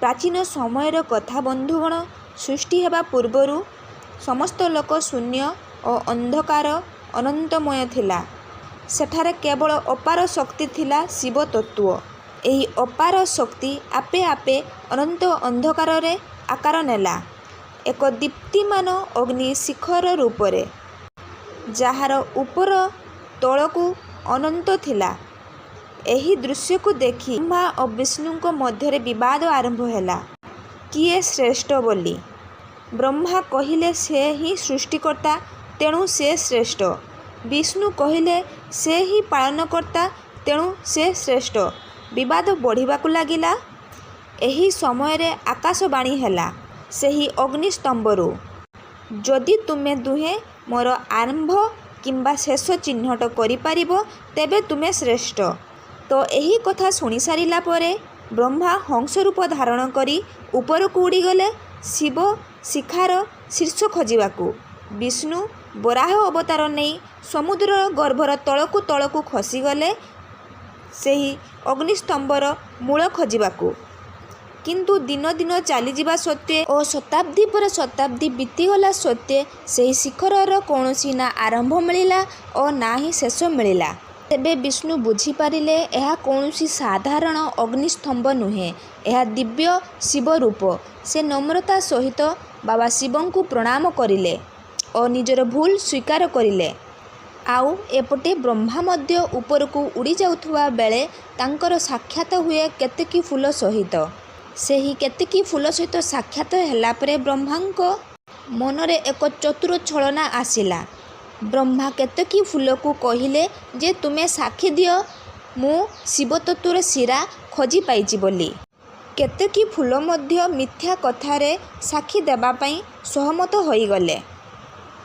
ପ୍ରାଚୀନ ସମୟର କଥା ବନ୍ଧୁଗଣ। ସୃଷ୍ଟି ହେବା ପୂର୍ବରୁ ସମସ୍ତ ଲୋକ ଶୂନ୍ୟ ଓ ଅନ୍ଧକାର ଅନନ୍ତମୟ ଥିଲା। ସେଠାରେ କେବଳ ଅପାର ଶକ୍ତି ଥିଲା ଶିବ ତତ୍ତ୍ୱ। ଏହି ଅପାର ଶକ୍ତି ଆପେ ଆପେ ଅନନ୍ତ ଅନ୍ଧକାରରେ ଆକାର ନେଲା ଏକ ଦୀପ୍ତିମାନ ଅଗ୍ନି ଶିଖର ରୂପରେ, ଯାହାର ଉପର ତଳକୁ ଅନନ୍ତ ଥିଲା। ଏହି ଦୃଶ୍ୟକୁ ଦେଖି ବ୍ରହ୍ମା ଓ ବିଷ୍ଣୁଙ୍କ ମଧ୍ୟରେ ବିବାଦ ଆରମ୍ଭ ହେଲା କିଏ ଶ୍ରେଷ୍ଠ ବୋଲି। ବ୍ରହ୍ମା କହିଲେ ସେ ହିଁ ସୃଷ୍ଟିକର୍ତ୍ତା, ତେଣୁ ସେ ଶ୍ରେଷ୍ଠ। ବିଷ୍ଣୁ କହିଲେ ସେ ହିଁ ପାଳନକର୍ତ୍ତା, ତେଣୁ ସେ ଶ୍ରେଷ୍ଠ। ବିବାଦ ବଢ଼ିବାକୁ ଲାଗିଲା। ଏହି ସମୟରେ ଆକାଶବାଣୀ ହେଲା ସେହି ଅଗ୍ନି ସ୍ତମ୍ଭରୁ, ଯଦି ତୁମେ ଦୁହେଁ ମୋର ଆରମ୍ଭ କିମ୍ବା ଶେଷ ଚିହ୍ନଟ କରିପାରିବ, ତେବେ ତୁମେ ଶ୍ରେଷ୍ଠ। ତ ଏହି କଥା ଶୁଣିସାରିଲା ପରେ ବ୍ରହ୍ମା ହଂସ ରୂପ ଧାରଣ କରି ଉପରକୁ ଉଡ଼ିଗଲେ ଶିବ ଶିଖାର ଶୀର୍ଷ ଖୋଜିବାକୁ। ବିଷ୍ଣୁ ବରାହ ଅବତାର ନେଇ ସମୁଦ୍ରର ଗର୍ଭର ତଳକୁ ତଳକୁ ଖସିଗଲେ ସେହି ଅଗ୍ନିସ୍ତମ୍ଭର ମୂଳ ଖୋଜିବାକୁ। କିନ୍ତୁ ଦିନ ଦିନ ଚାଲିଯିବା ସତ୍ତ୍ୱେ ଓ ଶତାବ୍ଦୀ ପରେ ଶତାବ୍ଦୀ ବିତିଗଲା ସତ୍ତ୍ୱେ ସେହି ଶିଖରର କୌଣସି ନା ଆରମ୍ଭ ମିଳିଲା ଓ ନା ହିଁ ଶେଷ ମିଳିଲା। ତେବେ ବିଷ୍ଣୁ ବୁଝିପାରିଲେ ଏହା କୌଣସି ସାଧାରଣ ଅଗ୍ନିସ୍ତମ୍ଭ ନୁହେଁ, ଏହା ଦିବ୍ୟ ଶିବ ରୂପ। ସେ ନମ୍ରତା ସହିତ ବାବା ଶିବଙ୍କୁ ପ୍ରଣାମ କରିଲେ ଓ ନିଜର ଭୁଲ ସ୍ୱୀକାର କରିଲେ। ଆଉ ଏପଟେ ବ୍ରହ୍ମା ମଧ୍ୟ ଉପରକୁ ଉଡ଼ିଯାଉଥିବା ବେଳେ ତାଙ୍କର ସାକ୍ଷାତ ହୁଏ କେତକୀ ଫୁଲ ସହିତ। ସେହି କେତକୀ ଫୁଲ ସହିତ ସାକ୍ଷାତ ହେଲା ପରେ ବ୍ରହ୍ମାଙ୍କ ମନରେ ଏକ ଚତୁର ଛଳନା ଆସିଲା। ବ୍ରହ୍ମା କେତକୀ ଫୁଲକୁ କହିଲେ ଯେ ତୁମେ ସାକ୍ଷୀ ଦିଅ ମୁଁ ଶିବତତ୍ତ୍ୱର ଶିରା ଖୋଜି ପାଇଛି ବୋଲି। କେତକୀ ଫୁଲ ମଧ୍ୟ ମିଥ୍ୟା କଥାରେ ସାକ୍ଷୀ ଦେବା ପାଇଁ ସହମତ ହୋଇଗଲେ।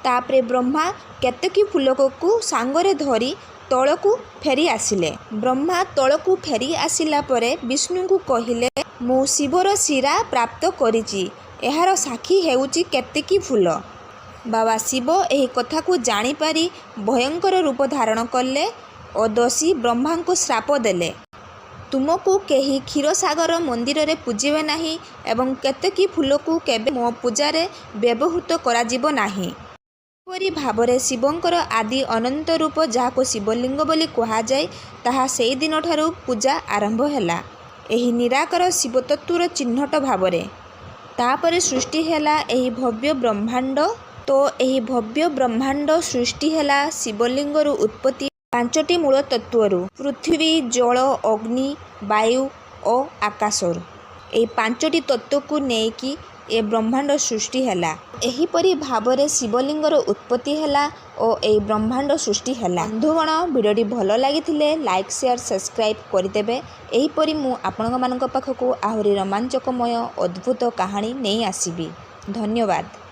ତାପରେ ବ୍ରହ୍ମା କେତକୀ ଫୁଲକୁ ସାଙ୍ଗରେ ଧରି ତଳକୁ ଫେରି ଆସିଲେ। ବ୍ରହ୍ମା ତଳକୁ ଫେରି ଆସିଲା ପରେ ବିଷ୍ଣୁଙ୍କୁ କହିଲେ, ମୁଁ ଶିବର ଶିରା ପ୍ରାପ୍ତ କରିଛି, ଏହାର ସାକ୍ଷୀ ହେଉଛି କେତକୀ ଫୁଲ। ବାବା ଶିବ ଏହି କଥାକୁ ଜାଣିପାରି ଭୟଙ୍କର ରୂପ ଧାରଣ କଲେ ଓ ଦୋଷୀ ବ୍ରହ୍ମାଙ୍କୁ ଶ୍ରାପ ଦେଲେ। ତୁମକୁ କେହି କ୍ଷୀରସାଗର ମନ୍ଦିରରେ ପୂଜିବେ ନାହିଁ ଏବଂ କେତକୀ ଫୁଲକୁ କେବେ ମୋ ପୂଜାରେ ବ୍ୟବହୃତ କରାଯିବ ନାହିଁ। ଏହିପରି ଭାବରେ ଶିବଙ୍କର ଆଦି ଅନନ୍ତ ରୂପ, ଯାହାକୁ ଶିବଲିଙ୍ଗ ବୋଲି କୁହାଯାଏ, ତାହା ସେହିଦିନଠାରୁ ପୂଜା ଆରମ୍ଭ ହେଲା ଏହି ନିରାକାର ଶିବତତ୍ତ୍ୱର ଚିହ୍ନଟ ଭାବରେ। ତାପରେ ସୃଷ୍ଟି ହେଲା ଏହି ଭବ୍ୟ ବ୍ରହ୍ମାଣ୍ଡ। ତ ଏହି ଭବ୍ୟ ବ୍ରହ୍ମାଣ୍ଡ ସୃଷ୍ଟି ହେଲା ଶିବଲିଙ୍ଗରୁ ଉତ୍ପତ୍ତି ପାଞ୍ଚଟି ମୂଳ ତତ୍ତ୍ୱରୁ, ପୃଥିବୀ, ଜଳ, ଅଗ୍ନି, ବାୟୁ ଓ ଆକାଶରୁ। ଏହି ପାଞ୍ଚଟି ତତ୍ତ୍ୱକୁ ନେଇକି ଏ ବ୍ରହ୍ମାଣ୍ଡ ସୃଷ୍ଟି ହେଲା। ଏହିପରି ଭାବରେ ଶିବଲିଙ୍ଗର ଉତ୍ପତ୍ତି ହେଲା ଓ ଏହି ବ୍ରହ୍ମାଣ୍ଡ ସୃଷ୍ଟି ହେଲା। ବନ୍ଧୁଗଣ, ଭିଡ଼ିଓଟି ଭଲ ଲାଗିଥିଲେ ଲାଇକ୍, ସେୟାର, ସବସ୍କ୍ରାଇବ୍ କରିଦେବେ। ଏହିପରି ମୁଁ ଆପଣମାନଙ୍କ ପାଖକୁ ଆହୁରି ରୋମାଞ୍ଚକମୟ ଅଦ୍ଭୁତ କାହାଣୀ ନେଇ ଆସିବି। ଧନ୍ୟବାଦ।